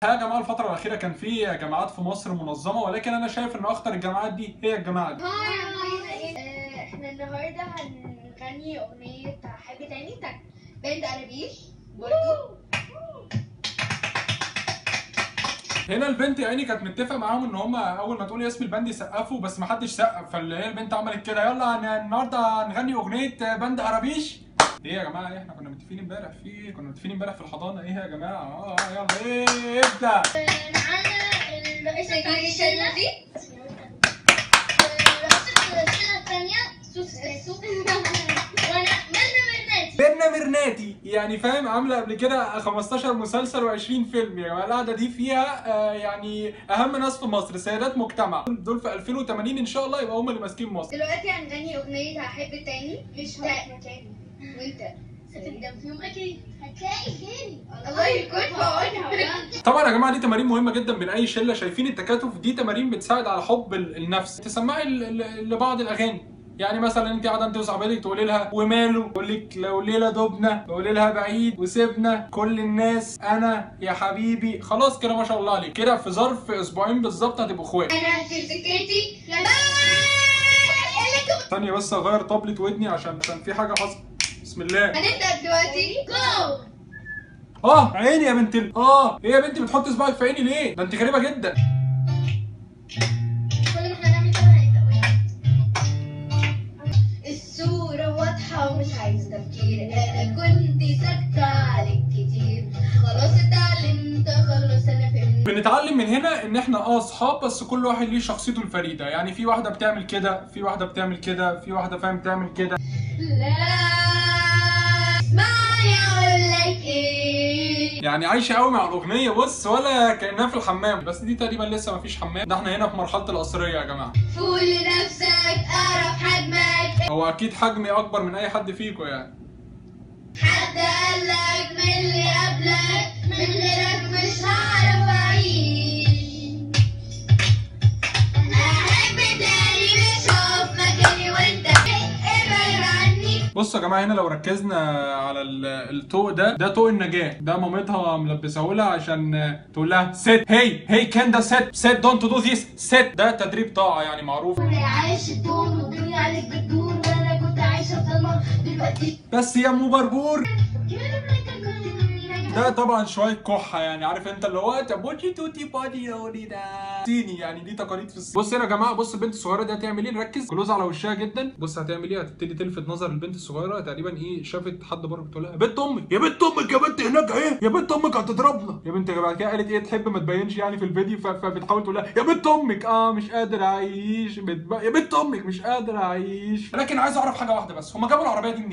يا جماعة الفترة الاخيرة كان في جامعات في مصر منظمة، ولكن انا شايف ان اخطر الجامعات دي هي الجامعة دي. احنا النهارده هنغني اغنية حب تاني بتاعت band قرابيش برضه. هنا البنت يا عيني كانت متفقه معاهم ان هم اول ما تقول اسم ال band يسقفوا، بس ما حدش سقف، فاللي هي البنت عملت كده يلا النهارده هنغني اغنية band قرابيش. ايه يا جماعة، ايه احنا كنا متفقين امبارح في ايه؟ كنا متفقين امبارح في الحضانة. ايه يا جماعة؟ يلا ايه ابدا. معانا الرئيسة بتاعت الشلة دي، رئيسه الشلة الثانية سوس ساسو، وانا ميرنا مرناتي. ميرنا مرناتي يعني فاهم، عامله قبل كده 15 مسلسل و20 فيلم. يا جماعة القعدة دي فيها يعني اهم ناس في مصر، سيدات مجتمع دول في 2080 ان شاء الله يبقى هم اللي ماسكين مصر. دلوقتي هنغني اغنية هحب تاني مش مكاني وانت ستندم في يوم اكيد هتلاقي غيري. الله يكون في عونها. طبعا يا جماعة دي تمارين مهمة جدا من اي شله، شايفين التكاتف دي تمارين بتساعد على حب النفس. تسمعي لبعض الاغاني، يعني مثلا انت قاعدة انت وصاحبتك تقولي لها وماله، تقول لك لو ليلة دبنا، تقولي لها بعيد وسيبنا كل الناس انا يا حبيبي. خلاص كده ما شاء الله عليك، كده في ظرف اسبوعين بالظبط هتبقوا اخوات. انا في سكتي ثانية بس اغير طبله ودني عشان في حاجة حصلت. بسم الله هنبدا دلوقتي. جو. عيني يا بنت ايه يا بنتي بتحطي صباعك في عيني ليه؟ ده انت غريبة جدا. كل ما احنا نعمل كده هنبدا. الصورة واضحة ومش عايزه تفكير، انا كنت ساكته عليك كتير، خلاص اتعلمت خلاص انا فهمت. بنتعلم من هنا ان احنا اصحاب، بس كل واحد ليه شخصيته الفريدة، يعني في واحدة بتعمل كده، في واحدة بتعمل كده، في واحدة فاهم بتعمل كده. لا اسمعني اقول لك ايه، يعني عايشه قوي مع الاغنية بص، ولا كانها في الحمام، بس دي تقريبا لسه ما فيش حمام، ده احنا هنا في مرحلة القصريه يا جماعة. فول لنفسك اعرف حجمك، هو اكيد حجمي اكبر من اي حد فيكم يعني. حد قالك من اللي قبلك من غيرك مش هعرف اعيش، احب تاني مش هقف مكاني وانت ابعد عني. بصوا يا جماعة هنا لو ركزنا على الطوق ده، ده طوق النجاة، ده مامتها ملبسه لها عشان تقول لها sit، hey hey كندا sit sit don't do this sit، ده تدريب طاعة يعني معروف. انا عايش الدور والدنيا عليك بتدور، وانا كنت عايشه في ضلمة دلوقتي بس يا ام بربور. ده طبعا شوية كحه يعني، عارف انت اللي هو تابوتي توتي بادي يوري ده صيني يعني، دي تقاليد في الصين. بص هنا يا جماعة، بص البنت الصغيرة دي هتعمل ايه، نركز close على وشها جدا. بص هتعمل ايه، هتبتدي تلفت نظر البنت الصغيرة تقريبا، ايه شافت حد بره بتقول لها بنت امك يا بنت امك يا بنت هناك ايه يا بنت امك هتضربنا يا بنت. بعد كده قالت ايه تحب ما تبينش يعني في الفيديو، فبتحاول تقول لها يا بنت امك مش قادر اعيش، يا بنت امك مش قادر اعيش. لكن عايز اعرف حاجة واحدة بس، هما جابوا العربية دي منين؟